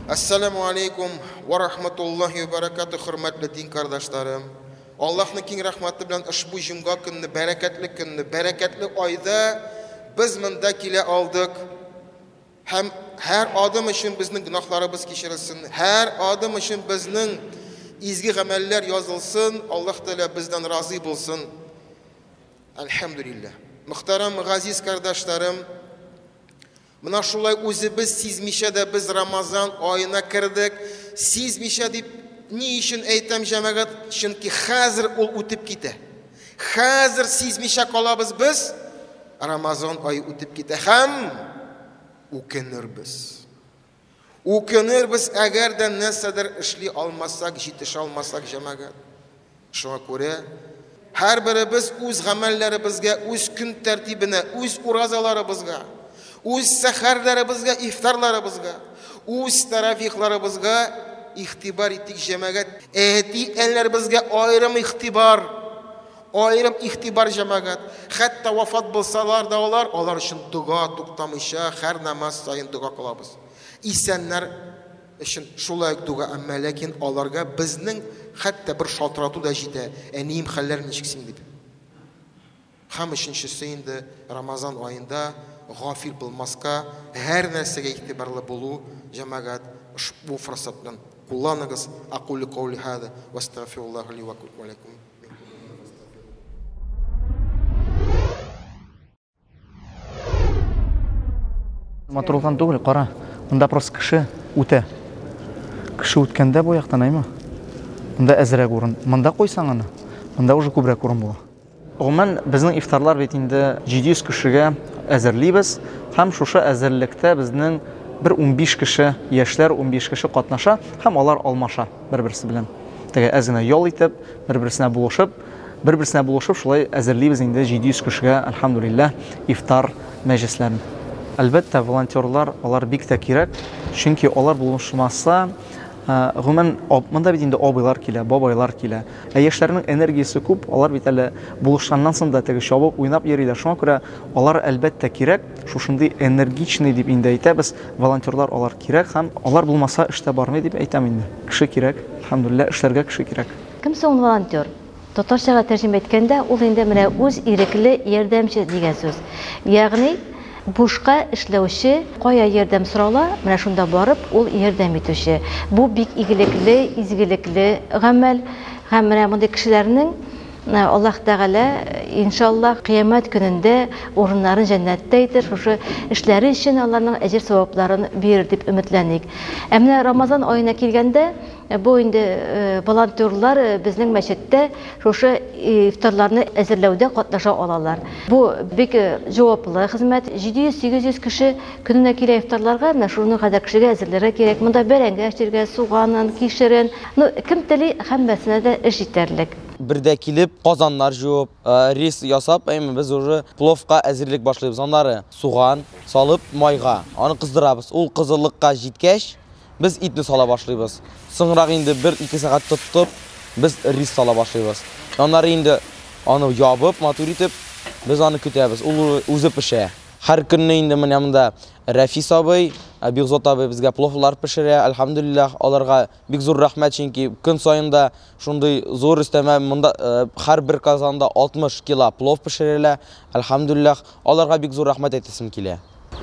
Ассаламу алейкум ва рахматуллахи ва баракатух, хөрмәтле дин кардәшләрем. Аллаһның киң рәхмәте белән ошбу җомга көнне, бәрәкәтле көнне, бәрәкәтле айда без монда килә алдык. Һәм һәр адым өчен безнең гөнаһларыбыз кичерелсен, һәр адым өчен безнең изге гамәлләр язылсын, Аллаһ Тәгалә бездән разый булсын. Әлхәмдүлилләһ. Мөхтәрәм газиз кардәшләрем, менә шулай үзебез сизмичә дә без Рамазан аена кердек. Сизмичә дип ни өчен әйтәм, җәмәгать? Чөнки хәзер ул үтеп китә. Хәзер сизмичә калабыз без, Рамазан ае үтеп китә һәм үкенербез. Үкенербез, әгәр дә нәрсәдер эшли алмасак, җитешә алмасак, җәмәгать. Шуңа күрә һәрберебез үз гамәлләребезгә, үз көн тәртибенә, үз уразаларыбызга, үз сәхәрләребезгә, ифтарларыбызга, үз тарафихларыбызга игътибар итик, җәмәгать. Әти-әниләребезгә аерым игътибар, аерым игътибар, җәмәгать. Хәтта вафат булсалар да алар, алар өчен дога туктамыйча, һәр намаз саен дога кылабыз. Исәннәр өчен шулай ук дога, әмма ләкин аларга безнең хәтта бер шалтырату да җитә. Әнием, хәлләр ничек син дип. Һәм өченчесе инде Рамазан аенда гафил булмаска, һәр нәрсәгә игътибарлы булу, җәмәгать, ошбу форсатны кулланыгыз. Акулю каули хада ва астагфируллаһ ли ва лакум. Матурлыктан түгел, кара. Монда просто кеше үтә. Кеше үткәндә бу яктан, әйме? Монда әзрәк урын. Монда куйсаң аны, монда уже күбрәк урын була. Гомумән, безнең ифтарлар бит инде 700 кешегә әзерлибез һәм шушы әзерлектә безнең бер 15 кеше, яшьләр 15 кеше катнаша һәм алар алмаша бер-берсе белән. Теге әз генә ял итеп, бер-берсенә булышып, бер-берсенә булышып шулай әзерлибез инде 700 кешегә, әлхәмдүлилләһ, ифтар мәҗлесләрен. Әлбәттә, волонтерлар алар бик тә кирәк, чөнки алар булышмаса, гомумән, монда бит инде абыйлар килә, бабайлар килә. Ә яшьләрнең энергиясе күп, алар бит әле булышканнан соң да теге чабып, уйнап йөриләр. Шуңа күрә алар әлбәттә кирәк, шушындый энергичный дип инде әйтәбез, волонтерлар алар кирәк һәм алар булмаса эш тә бармый дип әйтәм инде. Кеше кирәк, әлхәмдүлилләһ, эшләргә кеше кирәк. Кем соң ул волонтер? Татарчага тәрҗемә иткәндә, ул инде менә үз ирекле ярдәмче дигән сүз. Ягъни бушка эшләүче, кая ярдәм сорала, менә шунда барып ул ярдәм итүче. Бу бик игелекле, изгелекле гамәл. Һәм менә мондый кешеләрнең Аллаһ Тәгалә, иншаллаһ, кыямәт көнендә урыннарын җәннәттә итер, шушы эшләре өчен аларның әҗер савапларын бирер дип өметләник. Ә менә Рамазан аена килгәндә, бу инде волонтерлар безнең мәчеттә шушы ифтарларны әзерләүдә катнаша алалар. Бу бик җаваплы хезмәт. 700-800 кеше көненә килә ифтарларга, менә шуның кадәр кешегә әзерләргә кирәк. Монда бәрәңге әчергә, суганын, кишерен, ну, кем тели, һәммәсенә дә эш җитәрлек. Бердә килеп, казаннар җуып, рис ясап, әйме, без уже пловка әзерлек башлыйбыз. Аннары суган салып майга, аны кыздырабыз. Ул кызыллыкка җиткәч, без итне сала башлыйбыз. Соңрак инде бер-ике сәгать тотып, без рис сала башлыйбыз. Аннары инде аны ябып, матур итеп, без аны көтәбез. Ул үзе пешә. Һәр көнне инде менә монда Рәфис абый, Бигзот абый безгә пловлар пешерә. Әлхәмдүлилләһ, аларга бик зур рәхмәт, чөнки көн саен да шундый зур өстәмә монда һәр бер казанда 60 кило плов пешерелә. Әлхәмдүлилләһ, аларга бик зур рәхмәт әйтәсем килә.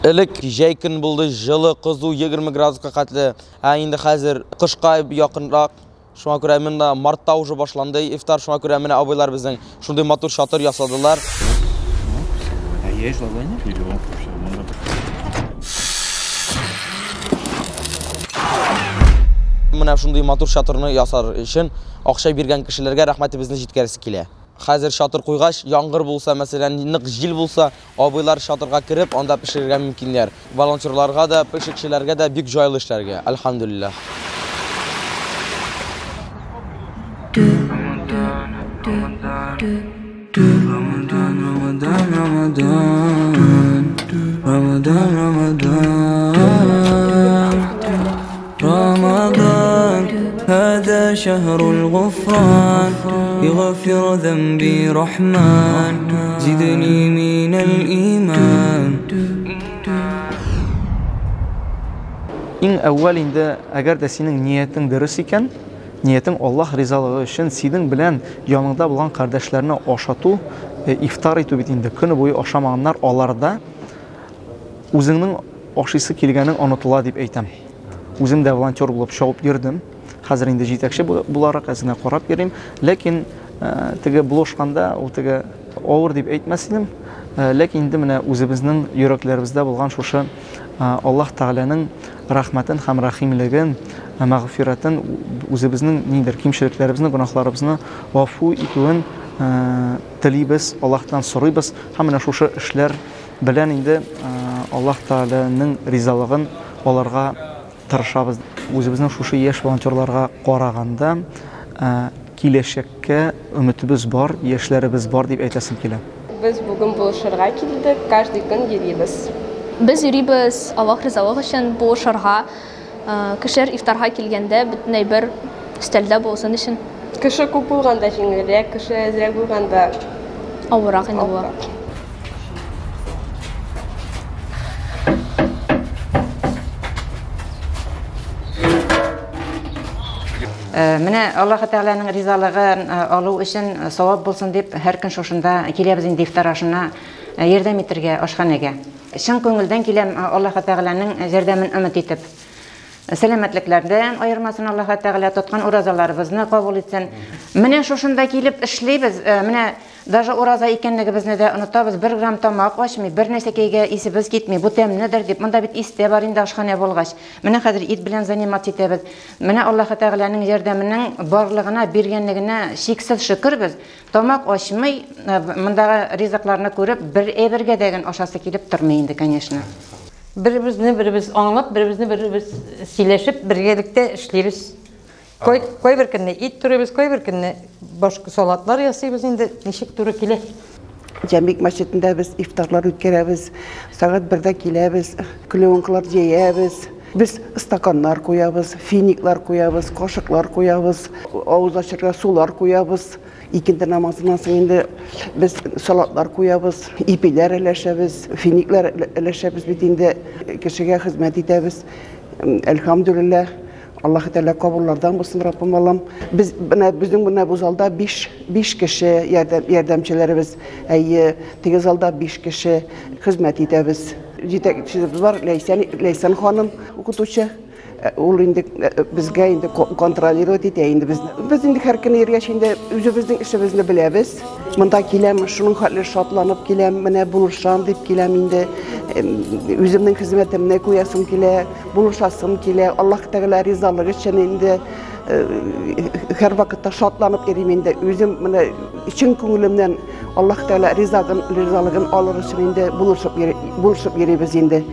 Элек җәй көн булды, җылы, кызу, 20 градуска хәтле. Ә инде хәзер кышка якынрак. Шуңа күрә монда мартта уже башланды ифтар. Шуңа күрә менә абыйлар безнең шундый матур чатыр ясадылар. Менә шундый матур чатырны ясар өчен акча биргән кешеләргә рәхмәтебезне җиткерәсе килә. Хәзер чатыр куйгач, яңгыр булса, мәсәлән, нык җил булса, абыйлар чатырга кереп, анда пешерергә мөмкиннәр. Волонтерларга да, пешекчеләргә дә бик җайлы эшләргә. Әлхәмдүлилләһ. Ramadan, Ramadan, Ramadan, Ramadan, Ramadan, هذا شهر الغفران، يغفر ذنبي رحمن، زدني من الإيمان. Иң әүвәл инде, әгәр дә синең ниятең дөрес икән, ниятең Аллаһ ризалыгы өчен синең белән яныңда булган кардәшләрне ашату, ифтар итү бит инде, көне буе ашамаганнар, аларда үзеңнең ашыйсы килгәнең онытыла дип әйтәм. Үзем дә волонтер булып чабып йөрдем. Хәзер инде җитәкче буларак әзенә карап йөрим. Ләкин теге булышканда ул теге авыр дип әйтмәс идем. Ләкин инде менә үзебезнең йөрәкләребездә булган шушы Аллаһ Тәгаләнең рәхмәтен һәм рәхимлеген, мәгъфирәтен, үзебезнең ниндидер кимчелекләребезне, гөнаһларыбызны гафу итүен телибез, Аллаһтан сорыйбыз. Һәм менә шушы эшләр белән инде Аллаһ Тәгаләнең ризалыгын алырга тырышабыз. Үзебезнең шушы яшь волонтерларга караганда киләчәккә өметебез бар, яшьләребез бар дип әйтәсем килә. Без бүген булышырга килдек, каждый көн йөрибез. Без йөрибез Аллаһ ризалыгы өчен булышырга, кешеләр ифтарга килгәндә бөтенләй бер өстәлдә булсын өчен. Кеше күп булганда җиңелрәк, кеше әзрәк булганда авыррак инде була. Менә Аллаһ Тәгаләнең ризалыгын алу өчен савап булсын дип һәр көн шушында киләбез инде ифтар ашына ярдәм итәргә ашханәгә. Чын күңелдән киләм Аллаһ Тәгаләнең ярдәмен өмет итеп. Сәламәтлекләрдән аермасын Аллаһ Тәгалә, тоткан уразаларыбызны кабул итсен. Менә шушында килеп эшлибез, менә даже ураза икәнлегебезне дә онытабыз, бер грамм тамак ачмый, бер нәрсәкәйгә исебез китми, бу тәмледер дип. Монда бит истә бар инде ашханә булгач. Менә хәзер ит белән заниматься итәбез. Менә Аллаһ Тәгаләнең ярдәменең барлыгына, биргәнлегенә чиксез шөкербез. Тамак ачмый, мондагы ризыкларны күреп, бер әйбергә дә генә ашасы килеп тормый инде, конечно. Беребезне беребез аңлап, беребезне беребез сөйләшеп, бергәлектә эшлибез. Кайбер көнне ит турыйбыз, кайбер көнне башка салатлар ясыйбыз инде, ничек туры килә. Җәмигъ мәчетендә без ифтарлар үткәрәбез, сәгать 1-дә киләбез, клеенкалар җәябез. Без стаканнар куябыз, финиклар куябыз, кашыклар куябыз, авыз ачырга сулар куябыз. Икенде намазыннан соң инде без салатлар куябыз, ипиләр өләшәбез, финиклар өләшәбез бит инде, кешегә хезмәт итәбез. Әлхәмдүлилләһ, Аллаһ Тәгалә кабуллардан булсын, Раббым Аллам. Без менә безнең менә бу залда 5 кеше ярдәмчеләребез. Әйе, теге залда 5 кеше хезмәт итәбез. Җитәкчебез бар, Ләйсән ханым укытучы. Ул инде безгә инде контролировать итә инде безне. Без инде һәр көн йөргәч инде үзебезнең эшебезне беләбез. Монда киләм, шуның хәтле шатланып киләм, менә булышам дип киләм инде. Үземнең хезмәтемне куясым килә, булышасым килә. Аллаһ Тәгалә ризалыгы өчен инде һәр вакытта шатланып йөрим инде. Үзем менә чын күңелемнән Аллаһ Тәгалә ризалыгын алыр өчен инде булышып йөрибез инде.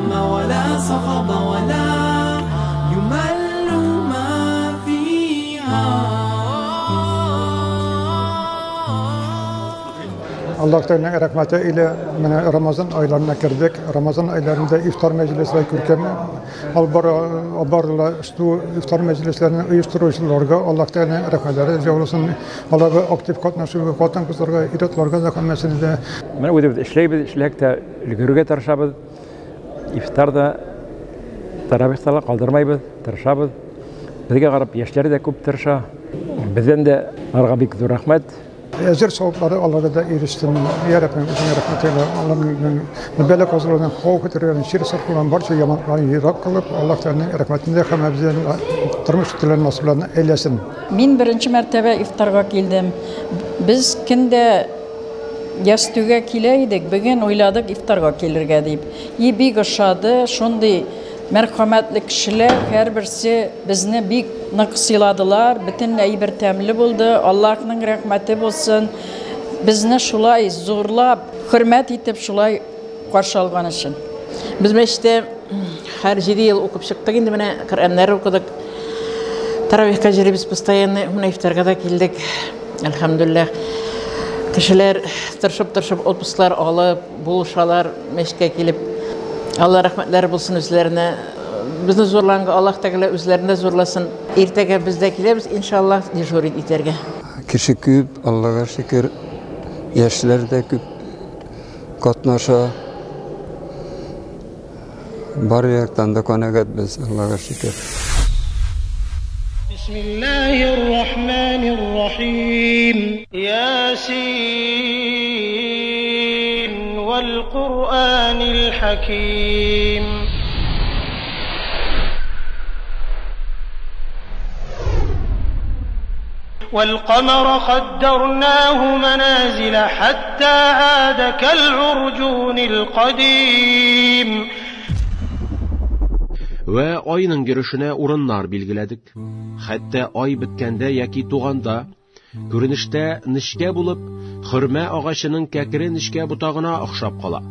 هم ولا صخب ولا يمل ما فيها. Аллаһ Тәгаләнең рәхмәте илә менә Рамазан айларына кердек. Рамазан айларында ифтар мәҗлесләре күркәм алып барыла. Шул ифтар мәҗлесләрен оештыручыларга Аллаһ Тәгаләнең рәхмәтләре җауласын. Аларга актив катнашу хатын-кызларга, ир-атларга да һәммәсенә дә. Менә үзебез эшләйбез, эшләк тә өлгерергә тырышабыз. Ифтар да, таравих та калдырмайбыз, тырышабыз. Безгә карап яшьләр дә күп тырыша. Бездән дә аларга бик зур рәхмәт. Әҗер саваплары аларга да ирешсен. Я Раббым, үзеңә рәхмәт әйлә. Аларның бәла казалардан, хәвеф-хәтәрләрдән, чир сырхаудан барча яманлыкларны ерак кылып, Аллаһ Тәгаләнең рәхмәтендә һәммәбезнең тормыш итүләрен насыйпларын әйләсен. Мин беренче мәртәбә ифтарга килдем. Без көндә ястүгә килә идек, бүген уйладык ифтарга килергә дип. И бик ошады, шундый мәрхәмәтле кешеләр, һәрберсе безне бик нык сыйладылар, бөтен әйбер тәмле булды. Аллаһның рәхмәте булсын. Безне шулай зурлап, хөрмәт итеп шулай каршы алган өчен. Без мәчеттә һәр 7 ел укып чыктык инде, менә Коръәннәр укыдык. Таравихка йөрибез постоянно, менә ифтарга да килдек. Әлхәмдүлилләһ. Кешеләр тырышып-тырышып отпусклар алып, булышалар мәчеткә килеп. Алла рәхмәтләре булсын үзләренә. Безне зурланга Аллаһ Тәгалә үзләрен дә зурласын. Иртәгә без дә киләбез, иншаллаһ, дежурить итәргә. Кеше күп, Аллага шөкер, яшьләр дә күп катнаша. Бар яктан да канәгать без, Аллага шөкер. Бисмиллаһир-рахманир-рахим. Ясин вал-Куръанил хаким. والقمر قدرناه منازل حتى عاد كالعرجون القديم. Вә айның йөрешенә урыннар билгеләдек. Хәтта ай беткәндә яки туганда, күренештә нечкә булып, хөрмә агачының кәкре нечкә ботагына охшап кала.